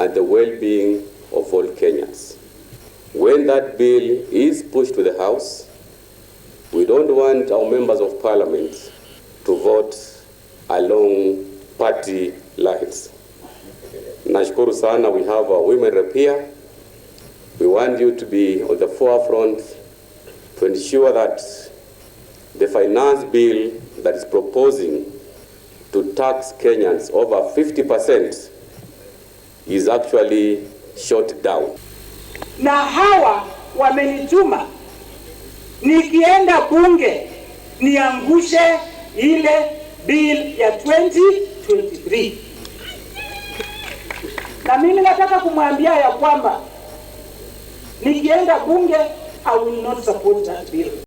and the well-being of all Kenyans. When that bill is pushed to the House, we don't want our members of parliament to vote along party lines. Nashukuru sana, we have our women rep here. We want you to be on the forefront to ensure that the finance bill that is proposing to tax Kenyans over 50% is actually shot down. Na hawa wamenituma nikienda bunge niangushe ile bill ya 2023, na mimi nataka kumwambia ya kwamba nikienda bunge, I will not support that bill.